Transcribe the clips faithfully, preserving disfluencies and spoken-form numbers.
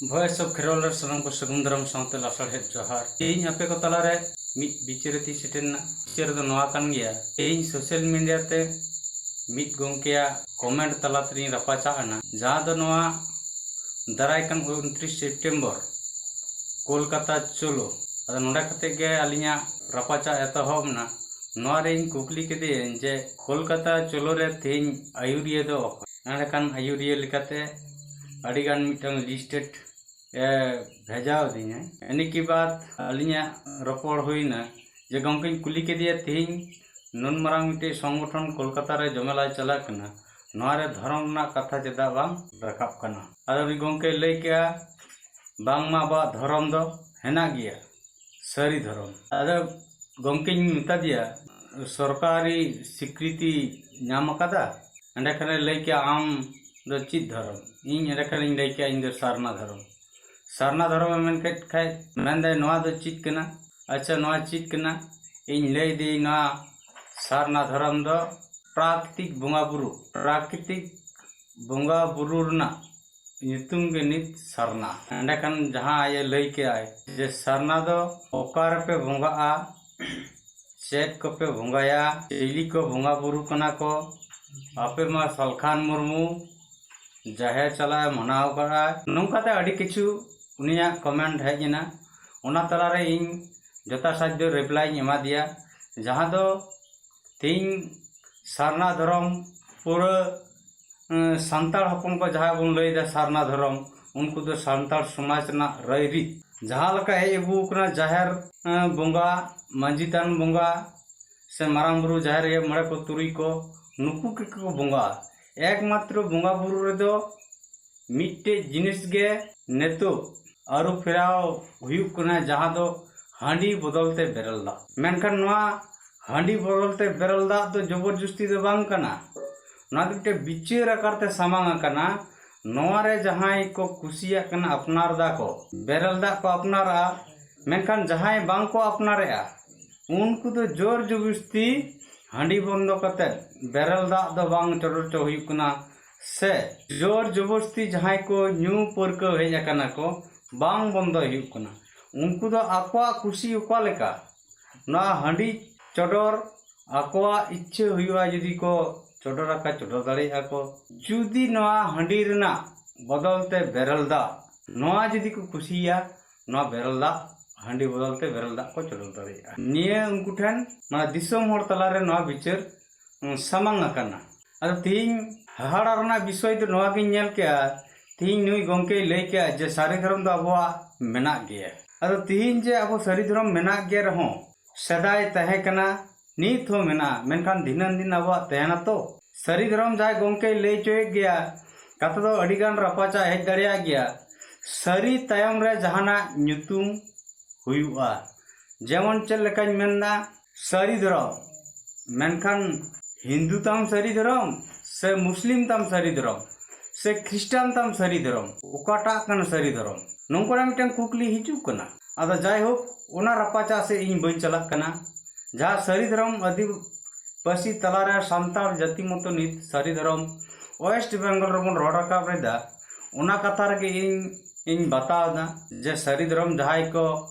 Voice of Kherwal ᱨᱮ ᱥᱟᱱᱟᱢ ᱠᱚ ᱥᱟᱹᱜᱩᱱ ᱫᱟᱨᱟᱢ ᱥᱟᱶᱛᱮ ᱞᱟᱥᱟᱲᱦᱮᱫ ᱡᱚᱦᱟᱨ᱾ ᱛᱮᱦᱮᱧ ᱟᱯᱮ ᱠᱚ ᱛᱟᱞᱟᱨᱮ ᱢᱤᱫ ᱵᱤᱪᱟᱹᱨ ᱟᱛᱮᱧ ᱥᱮᱴᱮᱨ ᱮᱱᱟ᱾ ᱵᱤᱪᱟᱹᱨ ᱫᱚ ᱱᱚᱣᱟ ᱠᱟᱱ ᱜᱮᱭᱟ, ᱛᱮᱦᱮᱧ social media ᱛᱮ ᱢᱤᱫ ᱜᱚᱢᱠᱮᱭᱟᱜ comment ᱛᱟᱞᱟ ᱛᱮᱞᱤᱧ ᱨᱟᱯᱟᱪᱟᱜ ᱮᱱᱟ, ᱡᱟᱦᱟᱸ ᱫᱚ ᱱᱚᱣᱟ ᱫᱟᱨᱟᱭ ᱠᱟᱱ ᱩᱱᱛᱨᱤᱥ ᱥᱮᱯᱴᱮᱢᱵᱚᱨ ᱠᱳᱞᱠᱟᱛᱟ ᱪᱚᱞᱚ᱾ ᱟᱫᱚ ᱱᱚᱰᱮ ᱠᱟᱛᱮ ᱜᱮ ᱟᱹᱞᱤᱧᱟᱜ ᱨᱟᱯᱟᱪᱟᱜ ᱮᱛᱚᱦᱚᱵ ᱮᱱᱟ᱾ ᱱᱚᱣᱟ ᱨᱮ ᱤᱧ ᱠᱩᱠᱞᱤ ᱠᱮᱫᱮᱭᱟᱹᱧ ᱡᱮ ᱠᱳᱞᱠᱟᱛᱟ ᱪᱚᱞᱚ ᱨᱮ ᱛᱮᱦᱮᱧ ᱟᱹᱭᱩᱨᱤᱭᱟᱹ ᱫᱚ ᱚᱠᱚᱭ? ᱮᱸᱰᱮᱠᱷᱟᱱ ᱟᱹᱭᱩᱨᱤᱭᱟᱹ ᱞᱮᱠᱟᱛᱮ ᱟᱹᱰᱤᱜᱟᱱ ᱢᱤᱫᱴᱟᱝ list ᱮ ᱵᱷᱮᱡᱟ ᱟᱹᱫᱤᱧᱟ᱾ ᱤᱱᱟᱹ ᱠᱮ ᱵᱟᱫ ᱟᱹᱞᱤᱧᱟᱜ ᱨᱚᱯᱚᱲ ᱦᱩᱭᱱᱟ ᱡᱮ ᱜᱚᱢᱠᱮᱧ ᱠᱩᱞᱤ ᱠᱮᱫᱮᱭᱟ, ᱛᱮᱦᱮᱧ ᱱᱩᱱ ᱢᱟᱨᱟᱝ ᱢᱤᱫᱴᱮᱡ ᱥᱚᱝᱜᱚᱴᱷᱚᱱ ᱠᱳᱞᱠᱟᱛᱟ ᱨᱮ ᱡᱚᱢᱮᱞᱟᱭ ᱪᱟᱞᱟᱜ ᱠᱟᱱᱟ, ᱱᱚᱣᱟ ᱨᱮ ᱫᱷᱚᱨᱚᱢ ᱨᱮᱱᱟᱜ ᱠᱟᱛᱷᱟ ᱪᱮᱫᱟᱜ ᱵᱟᱝ ᱨᱟᱠᱟᱵ ᱠᱟᱱᱟ? ᱟᱫᱚ ᱩᱱᱤ ᱜᱚᱢᱠᱮᱭ ᱞᱟᱹᱭ ᱠᱮᱜᱼᱟ, ᱵᱟᱝᱢᱟ ᱟᱵᱚᱣᱟᱜ ᱫᱷᱚᱨᱚᱢ ᱫᱚ ᱦᱮᱱᱟᱜ ᱜᱮᱭᱟ, ᱥᱟᱹᱨᱤ ᱫᱷᱚᱨᱚᱢ᱾ ᱟᱫᱚ ᱜᱚᱢᱠᱮᱧ ᱢᱮᱛᱟ ᱫᱮᱭᱟ, ᱥᱚᱨᱠᱟᱨᱤ ᱥᱤᱠᱨᱤᱛᱤ ᱧᱟᱢ ᱟᱠᱟᱫᱟ? ᱮᱸᱰᱮᱠᱷᱟᱱᱮ ᱞᱟᱹᱭ ᱠᱮᱜᱼᱟ, ᱟᱢ ᱫᱚ ᱪᱮᱫ ᱫᱷᱚᱨᱚᱢ? ᱤᱧ ᱮᱸᱰᱮᱠᱷᱟᱱᱤᱧ ᱞᱟᱹᱭ ᱠᱮᱜᱼᱟ, ᱤᱧ ᱫᱚ ᱥᱟᱨᱱᱟ ᱫᱷᱚᱨᱚᱢ᱾ ᱥᱟᱨᱱᱟ ᱫᱷᱚᱨᱚᱢᱮ ᱢᱮᱱ ᱠᱮᱫ ᱠᱷᱟᱡ ᱢᱮᱱᱫᱟᱭ, ᱱᱚᱣᱟ ᱫᱚ ᱪᱮᱫ ᱠᱟᱱᱟ? ᱟᱪᱪᱷᱟ, ᱱᱚᱣᱟ ᱪᱮᱫ ᱠᱟᱱᱟ? ᱤᱧ ᱞᱟᱹᱭ ᱫᱟᱹᱧ, ᱱᱚᱣᱟ ᱥᱟᱨᱱᱟ ᱫᱷᱚᱨᱚᱢ ᱫᱚ ᱯᱨᱟᱠᱨᱤᱛᱤᱠ ᱵᱚᱸᱜᱟ ᱵᱩᱨᱩ, ᱯᱨᱟᱠᱨᱤᱛᱤᱠ ᱵᱚᱸᱜᱟ ᱵᱩᱨᱩ ᱨᱮᱱᱟᱜ ᱧᱩᱛᱩᱢ ᱜᱮ ᱱᱤᱛ ᱥᱟᱨᱱᱟ᱾ ᱮᱸᱰᱮᱠᱷᱟᱱ ᱡᱟᱦᱟᱸ ᱟᱡ ᱮ ᱞᱟᱹᱭ ᱠᱮᱜᱼᱟᱭ ᱡᱮ ᱥᱟᱨᱱᱟ ᱫᱚ ᱚᱠᱟ ᱨᱮᱯᱮ ᱵᱚᱸᱜᱟᱜᱼᱟ, ᱪᱮᱫ ᱠᱚᱯᱮ ᱵᱚᱸᱜᱟᱭᱟ, ᱪᱤᱞᱤ ᱠᱚ ᱵᱚᱸᱜᱟ ᱵᱩᱨᱩ ᱠᱟᱱᱟ ᱠᱚ, ᱟᱯᱮ ᱢᱟ ᱥᱟᱞᱠᱷᱟᱱ ᱢᱩᱨᱢᱩ ᱡᱟᱦᱮᱨ ᱪᱟᱞᱟᱜ ᱮ ᱢᱟᱱᱟᱣ ᱠᱟᱜᱼᱟ, ᱱᱚᱝᱠᱟᱛᱮ ᱟᱹᱰᱤ ᱠᱤᱪᱷᱩ ᱩᱱᱤᱭᱟᱜ comment ᱦᱮᱡ ᱮᱱᱟ᱾ ᱚᱱᱟ ᱛᱟᱞᱟᱨᱮ ᱤᱧ ᱡᱚᱛᱷᱟᱥᱟᱫᱽᱫᱷᱚ reply ᱤᱧ ᱮᱢᱟ ᱫᱮᱭᱟ, ᱡᱟᱦᱟᱸ ᱫᱚ ᱛᱮᱦᱮᱧ ᱥᱟᱨᱱᱟ ᱫᱷᱚᱨᱚᱢ ᱯᱩᱨᱟᱹ, ᱮᱸ, ᱥᱟᱱᱛᱟᱲ ᱦᱚᱯᱚᱱ ᱠᱚ ᱡᱟᱦᱟᱸ ᱵᱚᱱ ᱞᱟᱹᱭᱫᱟ ᱥᱟᱨᱱᱟ ᱫᱷᱚᱨᱚᱢ, ᱩᱱᱠᱩ ᱫᱚ ᱥᱟᱱᱛᱟᱲ ᱥᱚᱢᱟᱡᱽ ᱨᱮᱱᱟᱜ ᱨᱟᱹᱭᱨᱤᱛ ᱡᱟᱦᱟᱸ ᱞᱮᱠᱟ ᱦᱮᱡ ᱟᱹᱜᱩ ᱟᱠᱟᱱᱟ, ᱡᱟᱦᱮᱨ, ᱮᱸ, ᱵᱚᱸᱜᱟ, ᱢᱟᱹᱡᱷᱤ ᱛᱷᱟᱱ ᱵᱚᱸᱜᱟ, ᱥᱮ ᱢᱟᱨᱟᱝ ᱵᱩᱨᱩ, ᱡᱟᱦᱮᱨ ᱟᱭᱳ, ᱢᱚᱬᱮ ᱠᱚ, ᱛᱩᱨᱩᱭ ᱠᱚ, ᱱᱩᱠᱩ ᱜᱮᱠᱚ ᱵᱚᱸᱜᱟᱜᱼᱟ᱾ ᱮᱠᱢᱟᱛᱨᱚ ᱵᱚᱸᱜᱟ ᱵᱩᱨᱩ ᱨᱮᱫᱚ ᱢᱤᱫᱴᱮᱡ ᱡᱤᱱᱤᱥ ᱜᱮ ᱱᱤᱛᱚᱜ ᱟᱹᱨᱩ ᱯᱷᱮᱨᱟᱣ ᱦᱩᱭᱩᱜ ᱠᱟᱱᱟ, ᱡᱟᱦᱟᱸ ᱫᱚ ᱦᱟᱺᱰᱤ ᱵᱚᱫᱚᱞ ᱛᱮ ᱵᱮᱨᱮᱞ ᱫᱟᱜ᱾ ᱢᱮᱱᱠᱷᱟᱱ ᱱᱚᱣᱟ ᱦᱟᱺᱰᱤ ᱵᱚᱫᱚᱞ ᱛᱮ ᱵᱮᱨᱮᱞ ᱫᱟᱜ ᱫᱚ ᱡᱚᱵᱚᱨ ᱡᱚᱥᱛᱤ ᱫᱚ ᱵᱟᱝ ᱠᱟᱱᱟ᱾ ᱱᱚᱣᱟ ᱫᱚ ᱢᱤᱫᱴᱮᱡ ᱵᱤᱪᱟᱹᱨ ᱟᱠᱟᱨ ᱛᱮ ᱥᱟᱢᱟᱝ ᱟᱠᱟᱱᱟ᱾ ᱱᱚᱣᱟ ᱨᱮ ᱡᱟᱦᱟᱸᱭ ᱠᱚ ᱠᱩᱥᱤᱭᱟᱜ ᱠᱟᱱᱟ, ᱟᱯᱱᱟᱨ ᱫᱟᱠᱚ, ᱵᱮᱨᱮᱞ ᱫᱟᱜ ᱠᱚ ᱟᱯᱱᱟᱨᱟ, ᱢᱮᱱᱠᱷᱟᱱ ᱡᱟᱦᱟᱸᱭ ᱵᱟᱝ ᱠᱚ ᱟᱯᱱᱟᱨᱮᱜᱼᱟ, ᱩᱱᱠᱩ ᱫᱚ ᱡᱳᱨ ᱡᱚᱵᱚᱥᱛᱤ ᱦᱟᱺᱰᱤ ᱵᱚᱱᱫᱚ ᱠᱟᱛᱮ ᱵᱮᱨᱮᱞ ᱫᱟᱜ ᱫᱚ ᱵᱟᱝ ᱪᱚᱰᱚᱨ ᱦᱚᱪᱚ ᱦᱩᱭᱩᱜ ᱠᱟᱱᱟ, ᱥᱮ ᱡᱳᱨ ᱡᱚᱵᱚᱥᱛᱤ ᱡᱟᱦᱟᱸᱭ ᱠᱚ ᱧᱩ ᱯᱟᱹᱨᱠᱟᱹᱣ ᱦᱮᱡ ᱟᱠᱟᱱᱟ ᱠᱚ, ᱵᱟᱝ ᱵᱚᱱᱫᱚᱭ ᱦᱩᱭᱩᱜ ᱠᱟᱱᱟ᱾ ᱩᱱᱠᱩ ᱫᱚ ᱟᱠᱚᱣᱟᱜ ᱠᱩᱥᱤ ᱚᱠᱟ ᱞᱮᱠᱟ ᱱᱚᱣᱟ ᱦᱟᱺᱰᱤ ᱪᱚᱰᱚᱨ ᱟᱠᱚᱣᱟᱜ ᱤᱪᱪᱷᱟᱹ ᱦᱩᱭᱩᱜᱼᱟ, ᱡᱩᱫᱤ ᱠᱚ ᱪᱚᱰᱚᱨ ᱟᱠᱟ ᱪᱚᱰᱚᱨ ᱫᱟᱲᱮᱭᱟᱜᱼᱟ ᱠᱚ᱾ ᱡᱩᱫᱤ ᱱᱚᱣᱟ ᱦᱟᱺᱰᱤ ᱨᱮᱱᱟᱜ ᱵᱚᱫᱚᱞ ᱛᱮ ᱵᱮᱨᱮᱞ ᱫᱟᱜ, ᱱᱚᱣᱟ ᱡᱩᱫᱤ ᱠᱚ ᱠᱩᱥᱤᱭᱟ, ᱱᱚᱣᱟ ᱵᱮᱨᱮᱞ ᱫᱟᱜ, ᱦᱟᱺᱰᱤ ᱵᱚᱫᱚᱞ ᱛᱮ ᱵᱮᱨᱮᱞ ᱫᱟᱜ ᱠᱚ ᱪᱚᱰᱚᱨ ᱫᱟᱲᱮᱭᱟᱜᱼᱟ᱾ ᱱᱤᱭᱟᱹ ᱩᱱᱠᱩ ᱴᱷᱮᱱ, ᱢᱟᱱᱮ ᱫᱤᱥᱚᱢ ᱦᱚᱲ ᱛᱟᱞᱟᱨᱮ ᱱᱚᱣᱟ ᱵᱤᱪᱟᱹᱨ, ᱩᱸ, ᱥᱟᱢᱟᱝ ᱟᱠᱟᱱᱟ᱾ ᱟᱫᱚ ᱛᱤᱦᱤᱧ ᱦᱟᱦᱟᱲᱟ ᱨᱮᱱᱟᱜ ᱵᱤᱥᱚᱭ ᱫᱚ ᱱᱚᱣᱟ ᱜᱤᱧ ᱧᱮᱞ ᱠᱮᱜᱼᱟ, ᱛᱤᱦᱤᱧ ᱱᱩᱭ ᱜᱚᱢᱠᱮᱭ ᱞᱟᱹᱭ ᱠᱮᱜᱼᱟ ᱡᱮ ᱥᱟᱹᱨᱤ ᱫᱷᱚᱨᱚᱢ ᱫᱚ ᱟᱵᱚᱣᱟᱜ ᱢᱮᱱᱟᱜ ᱜᱮᱭᱟ᱾ ᱟᱫᱚ ᱛᱤᱦᱤᱧ ᱡᱮ ᱟᱵᱚ ᱥᱟᱹᱨᱤ ᱫᱷᱚᱨᱚᱢ ᱢᱮᱱᱟᱜ ᱜᱮ ᱨᱮᱦᱚᱸ, ᱥᱮᱫᱟᱭ ᱛᱟᱦᱮᱸ ᱠᱟᱱᱟ, ᱱᱤᱛ ᱦᱚᱸ ᱢᱮᱱᱟᱜᱼᱟ, ᱢᱮᱱᱠᱷᱟᱱ ᱫᱷᱤᱱᱟᱹᱱ ᱫᱤᱱ ᱟᱵᱚᱣᱟᱜ ᱛᱟᱦᱮᱱᱟ ᱛᱚ᱾ ᱥᱟᱹᱨᱤ ᱫᱷᱚᱨᱚᱢ ᱡᱟᱦᱟᱸᱭ ᱜᱚᱢᱠᱮᱭ ᱞᱟᱹᱭ ᱦᱚᱪᱚᱭᱮᱫ ᱜᱮᱭᱟ, ᱠᱟᱛᱷᱟ ᱫᱚ ᱟᱹᱰᱤ ᱜᱟᱱ ᱨᱟᱯᱟᱪᱟᱜ ᱦᱮᱡ ᱫᱟᱲᱮᱭᱟᱜ ᱜᱮᱭᱟ᱾ ᱥᱟᱹᱨᱤ ᱛᱟᱭᱚᱢ ᱨᱮ ᱡᱟᱦᱟᱱᱟᱜ ᱧᱩᱛᱩᱢ ᱦᱩᱭᱩᱜᱼᱟ᱾ ᱡᱮᱢᱚᱱ ᱪᱮᱫ ᱞᱮᱠᱟᱧ ᱢᱮᱱᱫᱟ, ᱥᱟᱹᱨᱤ ᱫᱷᱚᱨᱚᱢ, ᱢᱮᱱᱠᱷᱟᱱ ᱦᱤᱱᱫᱩ ᱛᱟᱢ ᱥᱟᱹᱨᱤ ᱫᱷᱚᱨᱚᱢ ᱥᱮ ᱢᱩᱥᱞᱤᱢ ᱛᱟᱢ ᱥᱟᱹᱨᱤ ᱫᱷᱚᱨᱚᱢ ᱥᱮ ᱠᱷᱨᱤᱥᱴᱟᱱ ᱛᱟᱢ ᱥᱟᱹᱨᱤ ᱫᱷᱚᱨᱚᱢ, ᱚᱠᱟᱴᱟᱜ ᱠᱟᱱᱟ ᱥᱟᱹᱨᱤ ᱫᱷᱚᱨᱚᱢ? ᱱᱚᱝᱠᱟᱱᱟᱜ ᱢᱤᱫᱴᱟᱝ ᱠᱩᱠᱞᱤ ᱦᱤᱡᱩᱜ ᱠᱟᱱᱟ᱾ ᱟᱫᱚ ᱡᱟᱭᱦᱳᱠ, ᱚᱱᱟ ᱨᱟᱯᱟᱪᱟᱜ ᱥᱮᱫ ᱤᱧ ᱵᱟᱹᱧ ᱪᱟᱞᱟᱜ ᱠᱟᱱᱟ᱾ ᱡᱟᱦᱟᱸ ᱥᱟᱹᱨᱤ ᱫᱷᱚᱨᱚᱢ ᱟᱹᱫᱤᱵᱟᱹᱥᱤ ᱛᱟᱞᱟᱨᱮ ᱥᱟᱱᱛᱟᱲ ᱡᱟᱹᱛᱤ ᱢᱚᱛᱚ ᱱᱤᱛ ᱥᱟᱹᱨᱤ ᱫᱷᱚᱨᱚᱢ ᱳᱭᱮᱥᱴ ᱵᱮᱝᱜᱚᱞ ᱨᱮᱵᱚᱱ ᱨᱚᱲ ᱨᱟᱠᱟᱵ ᱮᱫᱟ, ᱚᱱᱟ ᱠᱟᱛᱷᱟ ᱨᱮᱜᱮ ᱤᱧ, ᱤᱧ ᱵᱟᱛᱟᱣ ᱮᱫᱟ ᱡᱮ ᱥᱟᱹᱨᱤ ᱫᱷᱚᱨᱚᱢ ᱡᱟᱦᱟᱸᱭ ᱠᱚ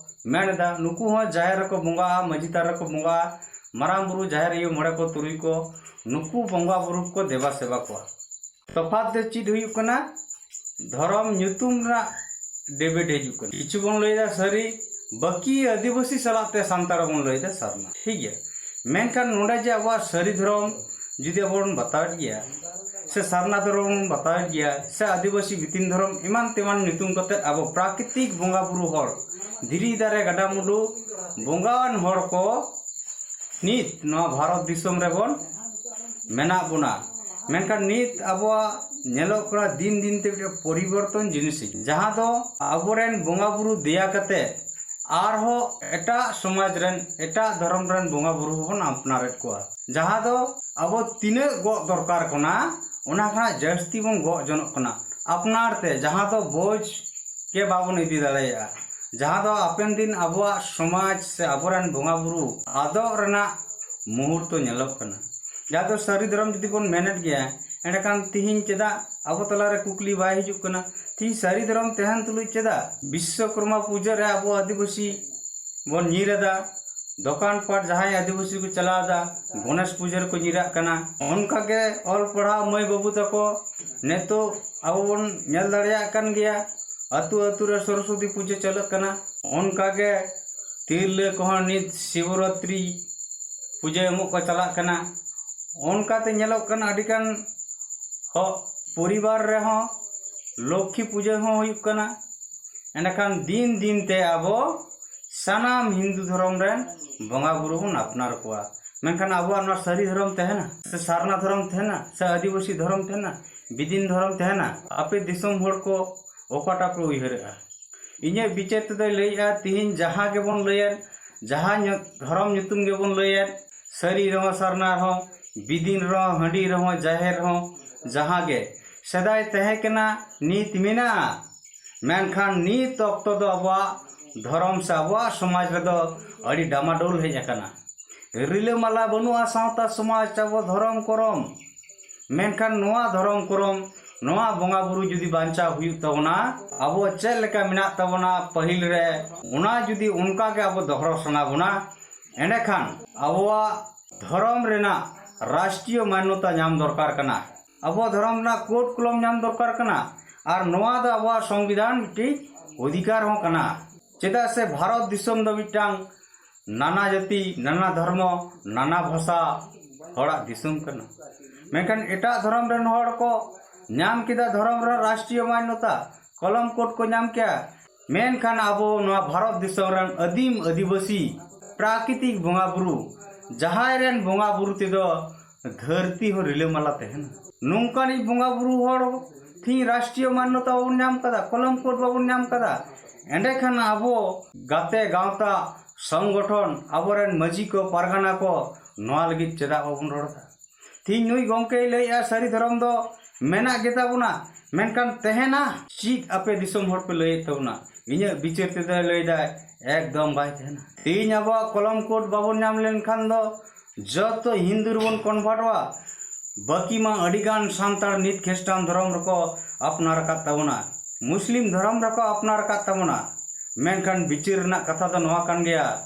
ᱢᱮᱱ ᱮᱫᱟ, ᱱᱩᱠᱩ ᱦᱚᱸ ᱡᱟᱦᱮᱨ ᱨᱮᱠᱚ ᱵᱚᱸᱜᱟᱜᱼᱟ, ᱢᱟᱹᱡᱷᱤ ᱛᱷᱟᱱ ᱨᱮᱠᱚ ᱵᱚᱸᱜᱟᱜᱼᱟ, ᱢᱟᱨᱟᱝ ᱵᱩᱨᱩ, ᱡᱟᱦᱮᱨ ᱟᱭᱳ, ᱢᱚᱬᱮ ᱠᱚ, ᱛᱩᱨᱩᱭ ᱠᱚ, ᱱᱩᱠᱩ ᱵᱚᱸᱜᱟ ᱵᱩᱨᱩ ᱠᱚ ᱫᱮᱵᱟ ᱥᱮᱵᱟ ᱠᱚᱣᱟ᱾ ᱛᱚᱯᱷᱟᱛ ᱫᱚ ᱪᱮᱫ ᱦᱩᱭᱩᱜ ᱠᱟᱱᱟ? ᱫᱷᱚᱨᱚᱢ ᱧᱩᱛᱩᱢ ᱨᱮᱱᱟᱜ debate ᱦᱤᱡᱩᱜ ᱠᱟᱱᱟ᱾ ᱠᱤᱪᱷᱩ ᱵᱚᱱ ᱞᱟᱹᱭᱫᱟ ᱥᱟᱹᱨᱤ, ᱵᱟᱹᱠᱤ ᱟᱹᱫᱤᱵᱟᱹᱥᱤ ᱥᱟᱞᱟᱜ ᱛᱮ ᱥᱟᱱᱛᱟᱲ ᱵᱚᱱ ᱞᱟᱹᱭᱫᱟ ᱥᱟᱨᱱᱟ, ᱴᱷᱤᱠ ᱜᱮᱭᱟ᱾ ᱢᱮᱱᱠᱷᱟᱱ ᱱᱚᱰᱮ ᱡᱮ ᱟᱵᱚᱣᱟᱜ ᱥᱟᱹᱨᱤ ᱫᱷᱚᱨᱚᱢ ᱡᱩᱫᱤ ᱟᱵᱚ ᱵᱚᱱ ᱵᱟᱛᱟᱣᱮᱫ ᱜᱮᱭᱟ, ᱥᱮ ᱥᱟᱨᱱᱟ ᱫᱷᱚᱨᱚᱢ ᱵᱚᱱ ᱵᱟᱛᱟᱣᱮᱫ ᱜᱮᱭᱟ, ᱥᱮ ᱟᱹᱫᱤᱵᱟᱹᱥᱤ ᱵᱤᱛᱤᱱ ᱫᱷᱚᱨᱚᱢ ᱮᱢᱟᱱ ᱛᱮᱢᱟᱱ ᱧᱩᱛᱩᱢ ᱠᱟᱛᱮ ᱟᱵᱚ ᱯᱨᱟᱠᱨᱤᱛᱤᱠ ᱵᱚᱸᱜᱟ ᱵᱩᱨᱩ ᱦᱚᱲ, ᱫᱷᱤᱨᱤ ᱫᱟᱨᱮ ᱜᱟᱰᱟ ᱢᱩᱰᱩ ᱵᱚᱸᱜᱟᱣᱟᱱ ᱦᱚᱲ ᱠᱚ ᱱᱤᱛ ᱱᱚᱣᱟ ᱵᱷᱟᱨᱚᱛ ᱫᱤᱥᱚᱢ ᱨᱮᱵᱚᱱ ᱢᱮᱱᱟᱜ ᱵᱚᱱᱟ᱾ ᱢᱮᱱᱠᱷᱟᱱ ᱱᱤᱛ ᱟᱵᱚᱣᱟᱜ ᱧᱮᱞᱚᱜ ᱠᱟᱱᱟ ᱫᱤᱱ ᱫᱤᱱ ᱛᱮ ᱢᱤᱫᱴᱮᱱ ᱯᱚᱨᱤᱵᱚᱨᱛᱚᱱ ᱡᱤᱱᱤᱥ ᱦᱤᱡᱩᱜ, ᱡᱟᱦᱟᱸ ᱫᱚ ᱟᱵᱚᱨᱮᱱ ᱵᱚᱸᱜᱟ ᱵᱩᱨᱩ ᱫᱮᱭᱟ ᱠᱟᱛᱮ ᱟᱨᱦᱚᱸ ᱮᱴᱟᱜ ᱥᱚᱢᱟᱡᱽ ᱨᱮᱱ, ᱮᱴᱟᱜ ᱫᱷᱚᱨᱚᱢ ᱨᱮᱱ ᱵᱚᱸᱜᱟ ᱵᱩᱨᱩ ᱦᱚᱸᱵᱚᱱ ᱟᱯᱱᱟᱨᱮᱫ ᱠᱚᱣᱟ᱾ ᱡᱟᱦᱟᱸ ᱫᱚ ᱟᱵᱚ ᱛᱤᱱᱟᱹᱜ ᱜᱚᱜ ᱫᱚᱨᱠᱟᱨ ᱠᱟᱱᱟ, ᱚᱱᱟ ᱠᱷᱚᱱᱟᱜ ᱡᱟᱹᱥᱛᱤ ᱵᱚᱱ ᱜᱚᱜ ᱡᱚᱱᱚᱜ ᱠᱟᱱᱟ ᱟᱯᱱᱟᱨ ᱛᱮ, ᱡᱟᱦᱟᱸ ᱫᱚ ᱵᱳᱡᱽ ᱜᱮ ᱵᱟᱵᱚᱱ ᱤᱫᱤ ᱫᱟᱲᱮᱭᱟᱜᱼᱟ, ᱡᱟᱦᱟᱸ ᱫᱚ ᱦᱟᱯᱮᱱ ᱫᱤᱱ ᱟᱵᱚᱣᱟᱜ ᱥᱚᱢᱟᱡᱽ ᱥᱮ ᱟᱵᱚᱨᱮᱱ ᱵᱚᱸᱜᱟ ᱵᱩᱨᱩ ᱟᱫᱚᱜ ᱨᱮᱱᱟᱜ ᱢᱩᱦᱩᱨᱛᱚ ᱧᱮᱞᱚᱜ ᱠᱟᱱᱟ᱾ ᱡᱟᱦᱟᱸ ᱫᱚ ᱥᱟᱹᱨᱤ ᱫᱷᱚᱨᱚᱢ ᱡᱩᱫᱤ ᱵᱚᱱ ᱢᱮᱱᱮᱫ ᱜᱮᱭᱟ, ᱮᱸᱰᱮᱠᱷᱟᱱ ᱛᱤᱦᱤᱧ ᱪᱮᱫᱟᱜ ᱟᱵᱚ ᱛᱟᱞᱟᱨᱮ ᱠᱩᱠᱞᱤ ᱵᱟᱭ ᱦᱤᱡᱩᱜ ᱠᱟᱱᱟ? ᱛᱤᱦᱤᱧ ᱥᱟᱹᱨᱤ ᱫᱷᱚᱨᱚᱢ ᱛᱟᱦᱮᱱ ᱛᱩᱞᱩᱡ ᱪᱮᱫᱟᱜ ᱵᱤᱥᱥᱚᱠᱚᱨᱢᱟ ᱯᱩᱡᱟᱹ ᱨᱮ ᱟᱵᱚ ᱟᱹᱫᱤᱵᱟᱹᱥᱤ ᱵᱚᱱ ᱧᱤᱨ ᱮᱫᱟ, ᱫᱚᱠᱟᱱ ᱯᱟᱴ ᱡᱟᱦᱟᱸᱭ ᱟᱹᱫᱤᱵᱟᱹᱥᱤ ᱠᱚ ᱪᱟᱞᱟᱣ ᱮᱫᱟ, ᱜᱚᱱᱮᱥ ᱯᱩᱡᱟᱹ ᱨᱮᱠᱚ ᱧᱤᱨᱟᱜ ᱠᱟᱱᱟ᱾ ᱚᱱᱠᱟᱜᱮ ᱚᱞ ᱯᱟᱲᱦᱟᱣ ᱢᱟᱹᱭ ᱵᱟᱹᱵᱩ ᱛᱟᱠᱚ ᱱᱤᱛᱚᱜ ᱟᱵᱚ ᱵᱚᱱ ᱧᱮᱞ ᱫᱟᱲᱮᱭᱟᱜ ᱠᱟᱱ ᱜᱮᱭᱟ, ᱟᱹᱛᱩ ᱟᱹᱛᱩ ᱨᱮ ᱥᱚᱨᱚᱥᱚᱛᱤ ᱯᱩᱡᱟᱹ ᱪᱟᱞᱟᱜ ᱠᱟᱱᱟ᱾ ᱚᱱᱠᱟᱜᱮ ᱛᱤᱨᱞᱟᱹ ᱠᱚᱦᱚᱸ ᱱᱤᱛ ᱥᱤᱵᱚᱨᱟᱛᱨᱤ ᱯᱩᱡᱟᱹ ᱮᱢᱚᱜ ᱠᱚ ᱪᱟᱞᱟᱜ ᱠᱟᱱᱟ᱾ ᱚᱱᱠᱟᱛᱮ ᱧᱮᱞᱚᱜ ᱠᱟᱱᱟ ᱟᱹᱰᱤᱜᱟᱱ ᱦᱚᱸ ᱯᱚᱨᱤᱵᱟᱨ ᱨᱮᱦᱚᱸ ᱞᱚᱠᱠᱷᱤ ᱯᱩᱡᱟᱹ ᱦᱚᱸ ᱦᱩᱭᱩᱜ ᱠᱟᱱᱟ᱾ ᱮᱸᱰᱮᱠᱷᱟᱱ ᱫᱤᱱ ᱫᱤᱱ ᱛᱮ ᱟᱵᱚ ᱥᱟᱱᱟᱢ ᱦᱤᱱᱫᱩ ᱫᱷᱚᱨᱚᱢ ᱨᱮᱱ ᱵᱚᱸᱜᱟ ᱵᱩᱨᱩ ᱵᱚᱱ ᱟᱯᱱᱟᱨ ᱠᱚᱣᱟ᱾ ᱢᱮᱱᱠᱷᱟᱱ ᱟᱵᱚᱣᱟᱜ ᱱᱚᱣᱟ ᱥᱟᱹᱨᱤ ᱫᱷᱚᱨᱚᱢ ᱛᱟᱦᱮᱱᱟ ᱥᱮ ᱥᱟᱨᱱᱟ ᱫᱷᱚᱨᱚᱢ ᱛᱟᱦᱮᱱᱟ ᱥᱮ ᱟᱹᱫᱤᱵᱟᱹᱥᱤ ᱫᱷᱚᱨᱚᱢ ᱛᱟᱦᱮᱱᱟ, ᱵᱤᱫᱤᱱ ᱫᱷᱚᱨᱚᱢ ᱛᱟᱦᱮᱱᱟ? ᱟᱯᱮ ᱫᱤᱥᱚᱢ ᱦᱚᱲ ᱠᱚ ᱚᱠᱟᱴᱟᱜ ᱯᱮ ᱩᱭᱦᱟᱹᱨᱮᱜᱼᱟ? ᱤᱧᱟᱹᱜ ᱵᱤᱪᱟᱹᱨ ᱛᱮᱫᱚᱭ ᱞᱟᱹᱭᱮᱜᱼᱟ, ᱛᱤᱦᱤᱧ ᱡᱟᱦᱟᱸ ᱜᱮᱵᱚᱱ ᱞᱟᱹᱭᱮᱫ, ᱡᱟᱦᱟᱸ ᱧᱩ- ᱫᱷᱚᱨᱚᱢ ᱧᱩᱛᱩᱢ ᱜᱮᱵᱚᱱ ᱞᱟᱹᱭᱮᱫ, ᱥᱟᱹᱨᱤ ᱨᱮᱦᱚᱸ ᱥᱟᱨᱱᱟ ᱨᱮᱦᱚᱸ, ᱵᱤᱫᱤᱱ ᱨᱮᱦᱚᱸ ᱦᱟᱺᱰᱤ ᱨᱮᱦᱚᱸ ᱡᱟᱦᱮᱨ ᱨᱮᱦᱚᱸ, ᱡᱟᱦᱟᱸ ᱜᱮ ᱥᱮᱫᱟᱭ ᱛᱟᱦᱮᱸ ᱠᱟᱱᱟ, ᱱᱤᱛ ᱢᱮᱱᱟᱜᱼᱟ᱾ ᱢᱮᱱᱠᱷᱟᱱ ᱱᱤᱛ ᱚᱠᱛᱚ ᱫᱚ ᱟᱵᱚᱣᱟᱜ ᱫᱷᱚᱨᱚᱢ ᱥᱮ ᱟᱵᱚᱣᱟᱜ ᱥᱚᱢᱟᱡᱽ ᱨᱮᱫᱚ ᱟᱹᱰᱤ ᱰᱟᱢᱟᱰᱳᱞ ᱦᱮᱡ ᱟᱠᱟᱱᱟ᱾ ᱨᱤᱞᱟᱹᱢᱟᱞᱟ ᱵᱟᱹᱱᱩᱜᱼᱟ ᱥᱟᱶᱛᱟ ᱥᱚᱢᱟᱡᱽ, ᱟᱵᱚ ᱫᱷᱚᱨᱚᱢ ᱠᱚᱨᱚᱢ᱾ ᱢᱮᱱᱠᱷᱟᱱ ᱱᱚᱣᱟ ᱫᱷᱚᱨᱚᱢ ᱠᱚᱨᱚᱢ, ᱱᱚᱣᱟ ᱵᱚᱸᱜᱟ ᱵᱩᱨᱩ ᱡᱩᱫᱤ ᱵᱟᱧᱪᱟᱣ ᱦᱩᱭᱩᱜ ᱛᱟᱵᱚᱱᱟ, ᱟᱵᱚ ᱪᱮᱫ ᱞᱮᱠᱟ ᱢᱮᱱᱟᱜ ᱛᱟᱵᱚᱱᱟ ᱯᱟᱹᱦᱤᱞ ᱨᱮ, ᱚᱱᱟ ᱡᱩᱫᱤ ᱚᱱᱠᱟ ᱜᱮ ᱟᱵᱚ ᱫᱚᱦᱚ ᱥᱟᱱᱟ ᱵᱚᱱᱟ, ᱮᱸᱰᱮᱠᱷᱟᱱ ᱟᱵᱚᱣᱟᱜ ᱫᱷᱚᱨᱚᱢ ᱨᱮᱱᱟᱜ ᱨᱟᱥᱴᱨᱤᱭᱚ ᱢᱟᱱᱱᱚᱛᱟ ᱧᱟᱢ ᱫᱚᱨᱠᱟᱨ ᱠᱟᱱᱟ᱾ ᱟᱵᱚ ᱫᱷᱚᱨᱚᱢ ᱨᱮᱱᱟᱜ ᱠᱳᱰ ᱠᱚᱞᱚᱢ ᱧᱟᱢ ᱫᱚᱨᱠᱟᱨ ᱠᱟᱱᱟ᱾ ᱟᱨ ᱱᱚᱣᱟ ᱫᱚ ᱟᱵᱚᱣᱟᱜ ᱥᱚᱝᱵᱤᱫᱷᱟᱱ ᱢᱤᱫᱴᱤᱡ ᱚᱫᱷᱤᱠᱟᱨ ᱦᱚᱸ ᱠᱟᱱᱟ᱾ ᱪᱮᱫᱟᱜ ᱥᱮ ᱵᱷᱟᱨᱚᱛ ᱫᱤᱥᱚᱢ ᱫᱚ ᱢᱤᱫᱴᱟᱝ ᱱᱟᱱᱟ ᱡᱟᱹᱛᱤ, ᱱᱟᱱᱟ ᱫᱷᱚᱨᱢᱚ, ᱱᱟᱱᱟ ᱵᱷᱟᱥᱟ ᱦᱚᱲᱟᱜ ᱫᱤᱥᱚᱢ ᱠᱟᱱᱟ᱾ ᱢᱮᱱᱠᱷᱟᱱ ᱮᱴᱟᱜ ᱫᱷᱚᱨᱚᱢ ᱨᱮᱱ ᱦᱚᱲ ᱠᱚ ᱧᱟᱢ ᱠᱮᱫᱟ ᱫᱷᱚᱨᱚᱢ ᱨᱮᱱᱟᱜ ᱨᱟᱥᱴᱨᱤᱭᱚ ᱢᱟᱱᱱᱚᱛᱟ, ᱠᱚᱞᱚᱢ ᱠᱳᱰ ᱠᱚ ᱧᱟᱢ ᱠᱮᱜᱼᱟ᱾ ᱢᱮᱱᱠᱷᱟᱱ ᱟᱵᱚ ᱱᱚᱣᱟ ᱵᱷᱟᱨᱚᱛ ᱫᱤᱥᱚᱢ ᱨᱮᱱ ᱟᱹᱫᱤᱢ ᱟᱹᱫᱤᱵᱟᱹᱥᱤ ᱯᱨᱟᱠᱨᱤᱛᱤᱠ ᱵᱚᱸᱜᱟ ᱵᱩᱨᱩ, ᱡᱟᱦᱟᱸᱭ ᱨᱮᱱ ᱵᱚᱸᱜᱟ ᱵᱩᱨᱩ ᱛᱮᱫᱚ ᱫᱷᱟᱹᱨᱛᱤ ᱦᱚᱸ ᱨᱤᱞᱟᱹᱢᱟᱞᱟ ᱛᱟᱦᱮᱱᱟ, ᱱᱚᱝᱠᱟᱱᱤᱡ ᱵᱚᱸᱜᱟ ᱵᱩᱨᱩ ᱦᱚᱲ ᱛᱤᱦᱤᱧ ᱨᱟᱥᱴᱨᱤᱭᱚ ᱢᱟᱱᱱᱚᱛᱟ ᱵᱟᱵᱚᱱ ᱧᱟᱢ ᱠᱟᱫᱟ, ᱠᱚᱞᱚᱢ ᱠᱳᱰ ᱵᱟᱵᱚᱱ ᱧᱟᱢ ᱠᱟᱫᱟ, ᱮᱸᱰᱮᱠᱷᱟᱱ ᱟᱵᱚ ᱜᱟᱛᱮ ᱜᱟᱶᱛᱟ ᱥᱚᱝᱜᱚᱴᱷᱚᱱ, ᱟᱵᱚᱨᱮᱱ ᱢᱟᱹᱡᱷᱤ ᱠᱚ, ᱯᱟᱨᱜᱟᱱᱟ ᱠᱚ, ᱱᱚᱣᱟ ᱞᱟᱹᱜᱤᱫ ᱪᱮᱫᱟᱜ ᱵᱟᱵᱚᱱ ᱨᱚᱲ ᱮᱫᱟ? ᱛᱤᱦᱤᱧ ᱱᱩᱭ ᱜᱚᱢᱠᱮᱭ ᱞᱟᱹᱭᱮᱜᱼᱟ, ᱥᱟᱹᱨᱤ ᱫᱷᱚᱨᱚᱢ ᱫᱚ ᱢᱮᱱᱟᱜ ᱜᱮᱛᱟ ᱵᱚᱱᱟ, ᱢᱮᱱᱠᱷᱟᱱ ᱛᱟᱦᱮᱱᱟ ᱪᱮᱫ ᱟᱯᱮ ᱫᱤᱥᱚᱢ ᱦᱚᱲ ᱯᱮ ᱞᱟᱹᱭᱮᱫ ᱛᱟᱵᱚᱱᱟ? ᱤᱧᱟᱹᱜ ᱵᱤᱪᱟᱹᱨ ᱛᱮᱫᱚᱭ ᱞᱟᱹᱭᱫᱟᱭ, ᱮᱠᱫᱚᱢ ᱵᱟᱭ ᱛᱟᱦᱮᱱᱟ᱾ ᱛᱤᱦᱤᱧ ᱟᱵᱚᱣᱟᱜ ᱠᱚᱞᱚᱢ ᱠᱳᱰ ᱵᱟᱵᱚᱱ ᱧᱟᱢ ᱞᱮᱱᱠᱷᱟᱱ ᱫᱚ ᱡᱚᱛᱚ ᱦᱤᱱᱫᱩ ᱨᱮᱵᱚᱱ ᱠᱚᱱᱵᱷᱟᱨᱴᱚᱜᱼᱟ᱾ ᱵᱟᱹᱠᱤ ᱢᱟ ᱟᱹᱰᱤᱜᱟᱱ ᱥᱟᱱᱛᱟᱲ ᱱᱤᱛ ᱠᱷᱨᱤᱥᱴᱟᱱ ᱫᱷᱚᱨᱚᱢ ᱨᱮᱠᱚ ᱟᱯᱱᱟᱨ ᱟᱠᱟᱫ ᱛᱟᱵᱚᱱᱟ, ᱢᱩᱥᱞᱤᱢ ᱫᱷᱚᱨᱚᱢ ᱨᱮᱠᱚ ᱟᱯᱱᱟᱨ ᱟᱠᱟᱫ ᱛᱟᱵᱚᱱᱟ᱾ ᱢᱮᱱᱠᱷᱟᱱ ᱵᱤᱪᱟᱹᱨ ᱨᱮᱱᱟᱜ ᱠᱟᱛᱷᱟ ᱫᱚ ᱱᱚᱣᱟ ᱠᱟᱱ ᱜᱮᱭᱟ,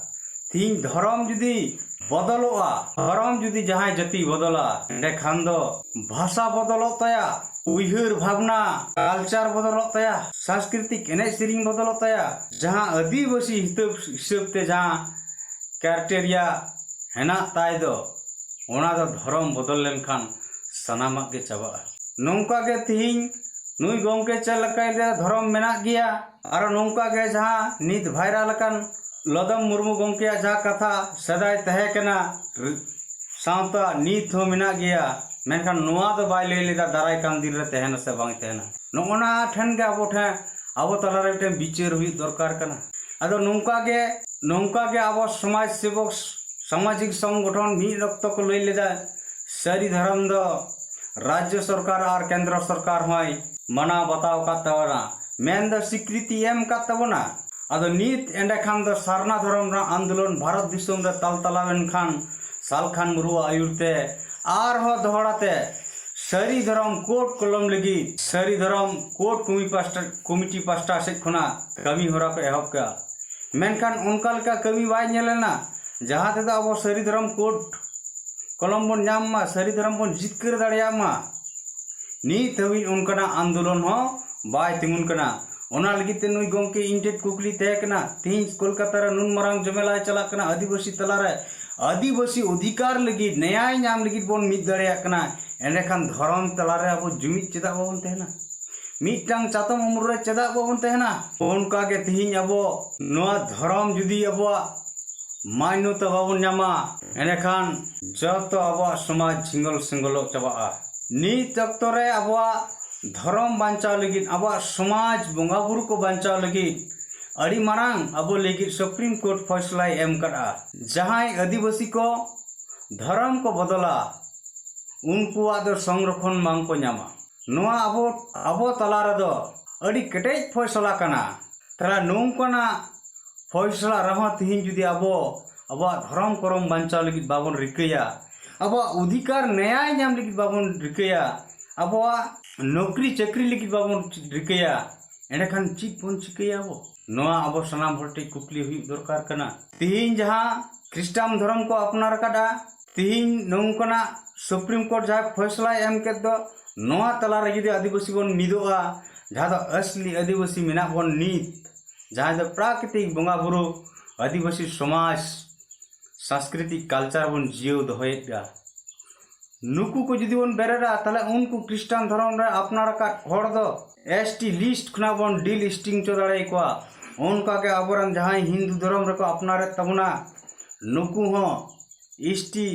ᱛᱤᱦᱤᱧ ᱫᱷᱚᱨᱚᱢ ᱡᱩᱫᱤ ᱵᱚᱫᱚᱞᱚᱜᱼᱟ, ᱫᱷᱚᱨᱚᱢ ᱡᱩᱫᱤ ᱡᱟᱦᱟᱸᱭ ᱡᱟᱹᱛᱤ ᱵᱚᱫᱚᱞᱟ, ᱮᱸᱰᱮᱠᱷᱟᱱ ᱫᱚ ᱵᱷᱟᱥᱟ ᱵᱚᱫᱚᱞᱚᱜ ᱛᱟᱭᱟ, ᱩᱭᱦᱟᱹᱨ ᱵᱷᱟᱵᱽᱱᱟ, culture ᱵᱚᱫᱚᱞᱚᱜ ᱛᱟᱭᱟ, ᱥᱟᱝᱥᱠᱨᱤᱛᱤᱠ ᱮᱱᱮᱡ ᱥᱮᱨᱮᱧ ᱵᱚᱫᱚᱞᱚᱜ ᱛᱟᱭᱟ, ᱡᱟᱦᱟᱸ ᱟᱹᱫᱤᱵᱟᱹᱥᱤ ᱦᱤᱥᱟᱹᱵ, ᱦᱤᱥᱟᱹᱵ ᱛᱮ ᱡᱟᱦᱟᱸ criteria ᱦᱮᱱᱟᱜ ᱛᱟᱭ ᱫᱚ, ᱚᱱᱟ ᱫᱚ ᱫᱷᱚᱨᱚᱢ ᱵᱚᱫᱚᱞ ᱞᱮᱱᱠᱷᱟᱱ ᱥᱟᱱᱟᱢᱟᱜ ᱜᱮ ᱪᱟᱵᱟᱜᱼᱟ᱾ ᱱᱚᱝᱠᱟ ᱜᱮ ᱛᱤᱦᱤᱧ ᱱᱩᱭ ᱜᱚᱢᱠᱮ ᱪᱮᱫ ᱞᱮᱠᱟᱭ ᱞᱟᱹᱭᱟ, ᱫᱷᱚᱨᱚᱢ ᱢᱮᱱᱟᱜ ᱜᱮᱭᱟ, ᱟᱨᱚ ᱱᱚᱝᱠᱟ ᱜᱮ ᱡᱟᱦᱟᱸ ᱱᱤᱛ viral ᱟᱠᱟᱱ ᱞᱚᱫᱚᱢ ᱢᱩᱨᱢᱩ ᱜᱚᱢᱠᱮᱭᱟᱜ ᱡᱟᱦᱟᱸ ᱠᱟᱛᱷᱟ ᱥᱮᱫᱟᱭ ᱛᱟᱦᱮᱸ ᱠᱟᱱᱟ, ᱨ-, ᱥᱟᱶᱛᱟ ᱱᱤᱛ ᱦᱚᱸ ᱢᱮᱱᱟᱜ ᱜᱮᱭᱟ, ᱢᱮᱱᱠᱷᱟᱱ ᱱᱚᱣᱟ ᱫᱚ ᱵᱟᱭ ᱞᱟᱹᱭ ᱞᱮᱫᱟ ᱫᱟᱨᱟᱭ ᱠᱟᱱ ᱫᱤᱱ ᱨᱮ ᱛᱟᱦᱮᱱᱟ ᱥᱮ ᱵᱟᱝ ᱛᱟᱦᱮᱱᱟ᱾ ᱱᱚᱜᱼᱚ ᱱᱟ ᱴᱷᱮᱱ ᱜᱮ ᱟᱵᱚ ᱴᱷᱮᱱ, ᱟᱵᱚ ᱛᱟᱞᱟᱨᱮ ᱢᱤᱫᱴᱮᱱ ᱵᱤᱪᱟᱹᱨ ᱦᱩᱭᱩᱜ ᱫᱚᱨᱠᱟᱨ ᱠᱟᱱᱟ᱾ ᱟᱫᱚ ᱱᱚᱝᱠᱟ ᱜᱮ, ᱱᱚᱝᱠᱟ ᱜᱮ ᱟᱵᱚ ᱥᱚᱢᱟᱡᱽ ᱥᱮᱵᱚᱠ, ᱥᱟᱢᱟᱡᱤᱠ ᱥᱚᱝᱜᱚᱴᱷᱚᱱ ᱢᱤᱫ ᱚᱠᱛᱚ ᱠᱚ ᱞᱟᱹᱭ ᱞᱮᱫᱟ, ᱥᱟᱹᱨᱤ ᱫᱷᱚᱨᱚᱢ ᱫᱚ ᱨᱟᱡᱽᱡᱚ ᱥᱚᱨᱠᱟᱨ ᱟᱨ ᱠᱮᱱᱫᱨᱚ ᱥᱚᱨᱠᱟᱨ ᱦᱚᱸᱭ ᱢᱟᱱᱟᱣ ᱵᱟᱛᱟᱣ ᱟᱠᱟᱫ ᱛᱟᱵᱚᱱᱟ, ᱢᱮᱱᱫᱚ ᱥᱤᱠᱨᱤᱛᱤ ᱮᱢ ᱟᱠᱟᱫ ᱛᱟᱵᱚᱱᱟ᱾ ᱟᱫᱚ ᱱᱤᱛ ᱮᱸᱰᱮᱠᱷᱟᱱ ᱫᱚ ᱥᱟᱨᱱᱟ ᱫᱷᱚᱨᱚᱢ ᱨᱮᱱᱟᱜ ᱟᱱᱫᱳᱞᱚᱱ ᱵᱷᱟᱨᱚᱛ ᱫᱤᱥᱚᱢ ᱨᱮ ᱛᱟᱞ ᱛᱟᱞᱟᱣ ᱮᱱ ᱠᱷᱟᱱ, ᱥᱟᱞᱠᱷᱟᱱ ᱢᱩᱨᱢᱩᱣᱟᱜ ᱟᱹᱭᱩᱨ ᱛᱮ ᱟᱨᱦᱚᱸ ᱫᱚᱦᱲᱟ ᱛᱮ ᱥᱟᱹᱨᱤ ᱫᱷᱚᱨᱚᱢ ᱠᱳᱰ ᱠᱚᱞᱚᱢ ᱞᱟᱹᱜᱤᱫ ᱥᱟᱹᱨᱤ ᱫᱷᱚᱨᱚᱢ ᱠᱳᱰ ᱠᱚᱢᱤ ᱯᱟᱥᱴᱟ, ᱠᱚᱢᱤᱴᱤ ᱯᱟᱥᱴᱟ ᱥᱮᱫ ᱠᱷᱚᱱᱟᱜ ᱠᱟᱹᱢᱤ ᱦᱚᱨᱟ ᱠᱚ ᱮᱦᱚᱵ ᱠᱮᱫᱟ᱾ ᱢᱮᱱᱠᱷᱟᱱ ᱚᱱᱠᱟ ᱞᱮᱠᱟ ᱠᱟᱹᱢᱤ ᱵᱟᱭ ᱧᱮᱞ ᱞᱮᱱᱟ, ᱡᱟᱦᱟᱸ ᱛᱮᱫᱚ ᱟᱵᱚ ᱥᱟᱹᱨᱤ ᱫᱷᱚᱨᱚᱢ ᱠᱳᱰ ᱠᱚᱞᱚᱢ ᱵᱚᱱ ᱧᱟᱢ ᱢᱟ, ᱥᱟᱹᱨᱤ ᱫᱷᱚᱨᱚᱢ ᱵᱚᱱ ᱡᱤᱛᱠᱟᱹᱨ ᱫᱟᱲᱮᱭᱟᱜ ᱢᱟ᱾ ᱱᱤᱛ ᱦᱟᱹᱵᱤᱡ ᱚᱱᱠᱟᱱᱟᱜ ᱟᱱᱫᱳᱞᱚᱱ ᱦᱚᱸ ᱵᱟᱭ ᱛᱤᱸᱜᱩᱱ ᱠᱟᱱᱟ᱾ ᱚᱱᱟ ᱞᱟᱹᱜᱤᱫ ᱛᱮ ᱱᱩᱭ ᱜᱚᱢᱠᱮ ᱤᱧ ᱴᱷᱮᱱ ᱠᱩᱠᱞᱤ ᱛᱟᱦᱮᱸ ᱠᱟᱱᱟ, ᱛᱮᱦᱮᱧ ᱠᱳᱞᱠᱟᱛᱟ ᱨᱮ ᱱᱩᱱ ᱢᱟᱨᱟᱝ ᱡᱚᱢᱮᱞᱟᱭ ᱪᱟᱞᱟᱜ ᱠᱟᱱᱟ ᱟᱹᱫᱤᱵᱟᱹᱥᱤ ᱛᱟᱞᱟᱨᱮ, ᱟᱹᱫᱤᱵᱟᱹᱥᱤ ᱚᱫᱷᱤᱠᱟᱨ ᱞᱟᱹᱜᱤᱫ, ᱱᱮᱭᱟᱭ ᱧᱟᱢ ᱞᱟᱹᱜᱤᱫ ᱵᱚᱱ ᱢᱤᱫ ᱫᱟᱲᱮᱭᱟᱜ ᱠᱟᱱᱟ, ᱮᱸᱰᱮᱠᱷᱟᱱ ᱫᱷᱚᱨᱚᱢ ᱛᱟᱞᱟᱨᱮ ᱟᱵᱚ ᱡᱩᱢᱤᱫ ᱪᱮᱫᱟᱜ ᱵᱟᱵᱚᱱ ᱛᱟᱦᱮᱱᱟ? ᱢᱤᱫᱴᱟᱝ ᱪᱟᱛᱚᱢ ᱩᱢᱩᱞ ᱨᱮ ᱪᱮᱫᱟᱜ ᱵᱟᱵᱚᱱ ᱛᱟᱦᱮᱱᱟ? ᱚᱱᱠᱟ ᱜᱮ ᱛᱮᱦᱮᱧ ᱟᱵᱚ ᱱᱚᱣᱟ ᱫᱷᱚᱨᱚᱢ ᱡᱩᱫᱤ ᱟᱵᱚᱣᱟᱜ ᱢᱟᱱᱱᱚᱛᱟ ᱵᱟᱵᱚᱱ ᱧᱟᱢᱟ, ᱮᱸᱰᱮᱠᱷᱟᱱ ᱡᱚᱛᱚ ᱟᱵᱚᱣᱟᱜ ᱥᱚᱢᱟᱡᱽ ᱡᱷᱤᱸᱜᱚᱞ ᱥᱮᱸᱜᱚᱞᱚᱜ ᱪᱟᱵᱟᱜᱼᱟ᱾ ᱱᱤᱛ ᱚᱠᱛᱚ ᱨᱮ ᱟᱵᱚᱣᱟᱜ ᱫᱷᱚᱨᱚᱢ ᱵᱟᱧᱪᱟᱣ ᱞᱟᱹᱜᱤᱫ, ᱟᱵᱚᱣᱟᱜ ᱥᱚᱢᱟᱡᱽ ᱵᱚᱸᱜᱟ ᱵᱩᱨᱩ ᱠᱚ ᱵᱟᱧᱪᱟᱣ ᱞᱟᱹᱜᱤᱫ ᱟᱹᱰᱤ ᱢᱟᱨᱟᱝ ᱟᱵᱚ ᱞᱟᱹᱜᱤᱫ ᱥᱩᱯᱨᱤᱢ ᱠᱳᱨᱴ ᱯᱷᱚᱭᱥᱞᱟᱭ ᱮᱢ ᱠᱟᱫᱼᱟ᱾ ᱡᱟᱦᱟᱸᱭ ᱟᱹᱫᱤᱵᱟᱹᱥᱤ ᱠᱚ ᱫᱷᱚᱨᱚᱢ ᱠᱚ ᱵᱚᱫᱚᱞᱟ, ᱩᱱᱠᱩᱣᱟᱜ ᱫᱚ ᱥᱚᱝᱨᱚᱠᱷᱚᱱ ᱵᱟᱝ ᱠᱚ ᱧᱟᱢᱟ᱾ ᱱᱚᱣᱟ ᱟᱵᱚ, ᱟᱵᱚ ᱛᱟᱞᱟ ᱨᱮᱫᱚ ᱟᱹᱰᱤ ᱠᱮᱴᱮᱡ ᱯᱷᱚᱭᱥᱞᱟ ᱠᱟᱱᱟ᱾ ᱛᱟᱦᱞᱮ ᱱᱚᱝᱠᱟᱱᱟᱜ ᱯᱷᱚᱭᱥᱞᱟ ᱨᱮᱦᱚᱸ ᱛᱤᱦᱤᱧ ᱡᱩᱫᱤ ᱟᱵᱚ ᱟᱵᱚᱣᱟᱜ ᱫᱷᱚᱨᱚᱢ ᱠᱚᱨᱚᱢ ᱵᱟᱧᱪᱟᱣ ᱞᱟᱹᱜᱤᱫ ᱵᱟᱵᱚᱱ ᱨᱤᱠᱟᱹᱭᱟ, ᱟᱵᱚᱣᱟᱜ ᱚᱫᱷᱤᱠᱟᱨ ᱱᱮᱭᱟᱭ ᱧᱟᱢ ᱞᱟᱹᱜᱤᱫ ᱵᱟᱵᱚᱱ ᱨᱤᱠᱟᱹᱭᱟ, ᱟᱵᱚᱣᱟᱜ ᱱᱚᱠᱨᱤ ᱪᱟᱹᱠᱨᱤ ᱞᱟᱹᱜᱤᱫ ᱵᱟᱵᱚᱱ ᱨᱤᱠᱟᱹᱭᱟ, ᱮᱸᱰᱮᱠᱷᱟᱱ ᱪᱮᱫ ᱵᱚᱱ ᱪᱤᱠᱟᱹᱭᱟ ᱟᱵᱚ? ᱱᱚᱣᱟ ᱟᱵᱚ ᱥᱟᱱᱟᱢ ᱦᱚᱲ ᱴᱷᱮᱱ ᱠᱩᱠᱞᱤ ᱦᱩᱭᱩᱜ ᱫᱚᱨᱠᱟᱨ ᱠᱟᱱᱟ᱾ ᱛᱤᱦᱤᱧ ᱡᱟᱦᱟᱸ ᱠᱷᱨᱤᱥᱴᱟᱱ ᱫᱷᱚᱨᱚᱢ ᱠᱚ ᱟᱯᱱᱟᱨ ᱟᱠᱟᱫᱟ, ᱛᱤᱦᱤᱧ ᱱᱚᱝᱠᱟᱱᱟᱜ ᱥᱩᱯᱨᱤᱢ ᱠᱳᱨᱴ ᱡᱟᱦᱟᱸ ᱯᱷᱚᱭᱥᱞᱟᱭ ᱮᱢ ᱠᱮᱫ ᱫᱚ, ᱱᱚᱣᱟ ᱛᱟᱞᱟᱨᱮ ᱡᱩᱫᱤ ᱟᱹᱫᱤᱵᱟᱹᱥᱤ ᱵᱚᱱ ᱢᱤᱫᱚᱜᱼᱟ, ᱡᱟᱦᱟᱸ ᱫᱚ ᱟᱥᱞᱤ ᱟᱹᱫᱤᱵᱟᱹᱥᱤ ᱢᱮᱱᱟᱜ ᱵᱚᱱ ᱱᱤᱛ, ᱡᱟᱦᱟᱸᱭ ᱫᱚ ᱯᱨᱟᱠᱨᱤᱛᱤᱠ ᱵᱚᱸᱜᱟ ᱵᱩᱨᱩ, ᱟᱹᱫᱤᱵᱟᱹᱥᱤ ᱥᱚᱢᱟᱡᱽ, ᱥᱟᱝᱥᱠᱨᱤᱛᱤᱠ ᱠᱟᱞᱪᱟᱨ ᱵᱚᱱ ᱡᱤᱭᱟᱹᱣ ᱫᱚᱦᱚᱭᱮᱫᱼᱟ, ᱱᱩᱠᱩ ᱠᱚ ᱡᱩᱫᱤ ᱵᱚᱱ ᱵᱮᱨᱮᱫᱟ, ᱛᱟᱦᱞᱮ ᱩᱱᱠᱩ ᱠᱷᱨᱤᱥᱴᱟᱱ ᱫᱷᱚᱨᱚᱢ ᱨᱮ ᱟᱯᱱᱟᱨ ᱟᱠᱟᱫ ᱦᱚᱲ ᱫᱚ ᱮᱥ ᱴᱤ ᱞᱤᱥᱴ ᱠᱷᱚᱱᱟᱜ ᱵᱚᱱ ᱰᱤᱞᱤᱥᱴᱤᱝ ᱦᱚᱪᱚ ᱫᱟᱲᱮᱭᱟᱠᱚᱣᱟ᱾ ᱚᱱᱠᱟᱜᱮ ᱟᱵᱚᱨᱮᱱ ᱡᱟᱦᱟᱸᱭ ᱦᱤᱱᱫᱩ ᱫᱷᱚᱨᱚᱢ ᱨᱮᱠᱚ ᱟᱯᱱᱟᱨᱮᱫ ᱛᱟᱵᱚᱱᱟ, ᱱᱩᱠᱩ ᱦᱚᱸ ᱮᱥ ᱴᱤ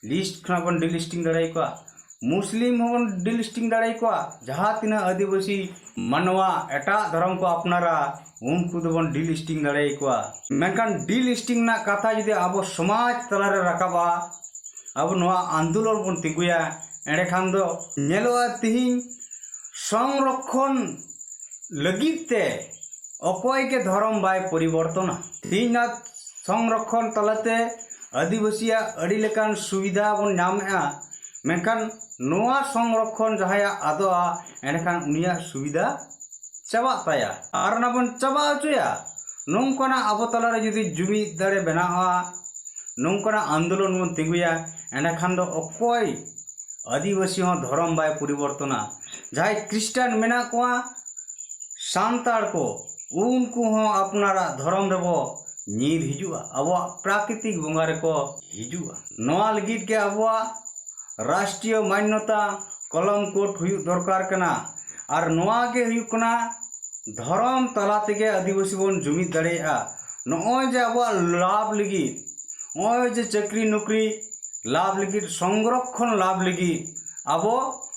ᱞᱤᱥᱴ ᱠᱷᱚᱱᱟᱜ ᱵᱚᱱ ᱰᱤᱞᱤᱥᱴᱤᱝ ᱫᱟᱲᱮᱭᱟᱠᱚᱣᱟ᱾ ᱢᱩᱥᱞᱤᱢ ᱦᱚᱸᱵᱚᱱ ᱰᱤᱞᱤᱥᱴᱤᱝ ᱫᱟᱲᱮᱭᱟᱠᱚᱣᱟ᱾ ᱡᱟᱦᱟᱸ ᱛᱤᱱᱟᱹᱜ ᱟᱹᱫᱤᱵᱟᱹᱥᱤ ᱢᱟᱱᱣᱟ ᱮᱴᱟᱜ ᱫᱷᱚᱨᱚᱢ ᱠᱚ ᱟᱯᱱᱟᱨᱟ, ᱩᱱᱠᱩ ᱫᱚᱵᱚᱱ ᱰᱤᱞᱤᱥᱴᱤᱝ ᱫᱟᱲᱮᱭᱟᱠᱚᱣᱟ᱾ ᱢᱮᱱᱠᱷᱟᱱ ᱰᱤᱞᱤᱥᱴᱤᱝ ᱨᱮᱱᱟᱜ ᱠᱟᱛᱷᱟ ᱡᱩᱫᱤ ᱟᱵᱚ ᱥᱚᱢᱟᱡᱽ ᱛᱟᱞᱟᱨᱮ ᱨᱟᱠᱟᱵᱼᱟ, ᱟᱵᱚ ᱱᱚᱣᱟ ᱟᱱᱫᱳᱞᱚᱱ ᱵᱚᱱ ᱛᱤᱸᱜᱩᱭᱟ, ᱮᱸᱰᱮᱠᱷᱟᱱ ᱫᱚ ᱧᱮᱞᱚᱜᱼᱟ, ᱛᱤᱦᱤᱧ ᱥᱚᱝᱨᱚᱠᱷᱚᱱ ᱞᱟᱹᱜᱤᱫ ᱛᱮ ᱚᱠᱚᱭ ᱜᱮ ᱫᱷᱚᱨᱚᱢ ᱵᱟᱭ ᱯᱚᱨᱤᱵᱚᱨᱛᱚᱱᱟ᱾ ᱛᱤᱦᱤᱧ ᱱᱚᱣᱟ ᱥᱚᱝᱨᱚᱠᱷᱚᱱ ᱛᱟᱞᱟᱛᱮ ᱟᱹᱫᱤᱵᱟᱹᱥᱤᱭᱟᱜ ᱟᱹᱰᱤ ᱞᱮᱠᱟᱱ ᱥᱩᱵᱤᱫᱷᱟ ᱵᱚᱱ ᱧᱟᱢᱮᱫᱼᱟ, ᱢᱮᱱᱠᱷᱟᱱ ᱱᱚᱣᱟ ᱥᱚᱝᱨᱚᱠᱷᱚᱱ ᱡᱟᱦᱟᱸᱭᱟᱜ ᱟᱫᱚᱜᱼᱟ, ᱮᱸᱰᱮᱠᱷᱟᱱ ᱩᱱᱤᱭᱟᱜ ᱥᱩᱵᱤᱫᱷᱟ ᱪᱟᱵᱟᱜ ᱛᱟᱭᱟ ᱟᱨ ᱚᱱᱟ ᱵᱚᱱ ᱪᱟᱵᱟ ᱦᱚᱪᱚᱭᱟ᱾ ᱱᱚᱝᱠᱟᱱᱟᱜ ᱟᱵᱚ ᱛᱟᱞᱟᱨᱮ ᱡᱩᱫᱤ ᱡᱩᱢᱤᱫ ᱫᱟᱲᱮ ᱵᱮᱱᱟᱜᱼᱟ, ᱱᱚᱝᱠᱟᱱᱟᱜ ᱟᱱᱫᱳᱞᱚᱱ ᱵᱚᱱ ᱛᱤᱸᱜᱩᱭᱟ, ᱮᱸᱰᱮᱠᱷᱟᱱ ᱫᱚ ᱚᱠᱚᱭ ᱟᱹᱫᱤᱵᱟᱹᱥᱤ ᱦᱚᱸ ᱫᱷᱚᱨᱚᱢ ᱵᱟᱭ ᱯᱚᱨᱤᱵᱚᱨᱛᱚᱱᱟ᱾ ᱡᱟᱦᱟᱸᱭ ᱠᱷᱨᱤᱥᱴᱟᱱ ᱢᱮᱱᱟᱜ ᱠᱚᱣᱟ, ᱥᱟᱱᱛᱟᱲ ᱠᱚ, ᱩᱱᱠᱩ ᱦᱚᱸ ᱟᱯᱱᱟᱨᱟᱜ ᱫᱷᱚᱨᱚᱢ ᱨᱮᱵᱚ ᱧᱤᱨ ᱦᱤᱡᱩᱜᱼᱟ, ᱟᱵᱚᱣᱟᱜ ᱯᱨᱟᱠᱨᱤᱛᱤᱠ ᱵᱚᱸᱜᱟ ᱨᱮᱠᱚ ᱦᱤᱡᱩᱜᱼᱟ᱾ ᱱᱚᱣᱟ ᱞᱟᱹᱜᱤᱫ ᱜᱮ ᱟᱵᱚᱣᱟᱜ ᱨᱟᱥᱴᱨᱤᱭᱚ ᱢᱟᱱᱱᱚᱛᱟ ᱠᱚᱞᱚᱢ ᱠᱳᱰ ᱦᱩᱭᱩᱜ ᱫᱚᱨᱠᱟᱨ ᱠᱟᱱᱟ᱾ ᱟᱨ ᱱᱚᱣᱟ ᱜᱮ ᱦᱩᱭᱩᱜ ᱠᱟᱱᱟ ᱫᱷᱚᱨᱚᱢ ᱛᱟᱞᱟ ᱛᱮᱜᱮ ᱟᱹᱫᱤᱵᱟᱹᱥᱤ ᱵᱚᱱ ᱡᱩᱢᱤᱫ ᱫᱟᱲᱮᱭᱟᱜᱼᱟ᱾ ᱱᱚᱜᱼᱚᱭ ᱡᱮ ᱟᱵᱚᱣᱟᱜ ᱞᱟᱵᱷ ᱞᱟᱹᱜᱤᱫ, ᱱᱚᱜᱼᱚᱭ ᱡᱮ ᱪᱟᱹᱠᱨᱤ ᱱᱚᱠᱨᱤ ᱞᱟᱵᱷ ᱞᱟᱹᱜᱤᱫ, ᱥᱚᱝᱨᱚᱠᱷᱚᱱ ᱞᱟᱵᱷ ᱞᱟᱹᱜᱤᱫ ᱟᱵᱚ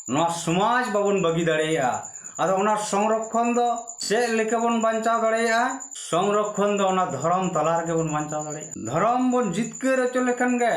ᱱᱚᱣᱟ ᱥᱚᱢᱟᱡᱽ ᱵᱟᱵᱚᱱ ᱵᱟᱹᱜᱤ ᱫᱟᱲᱮᱭᱟᱜᱼᱟ᱾ ᱟᱫᱚ ᱚᱱᱟ ᱥᱚᱝᱨᱚᱠᱷᱚᱱ ᱫᱚ ᱪᱮᱫ ᱞᱮᱠᱟ ᱵᱚᱱ ᱵᱟᱧᱪᱟᱣ ᱫᱟᱲᱮᱭᱟᱜᱼᱟ? ᱥᱚᱝᱨᱚᱠᱷᱚᱱ ᱫᱚ ᱚᱱᱟ ᱫᱷᱚᱨᱚᱢ ᱛᱟᱞᱟ ᱨᱮᱜᱮ ᱵᱚᱱ ᱵᱟᱧᱪᱟᱣ ᱫᱟᱲᱮᱭᱟᱜᱼᱟ᱾ ᱫᱷᱚᱨᱚᱢ ᱵᱚᱱ ᱡᱤᱛᱠᱟᱹᱨ ᱦᱚᱪᱚ ᱞᱮᱠᱷᱟᱱ ᱜᱮ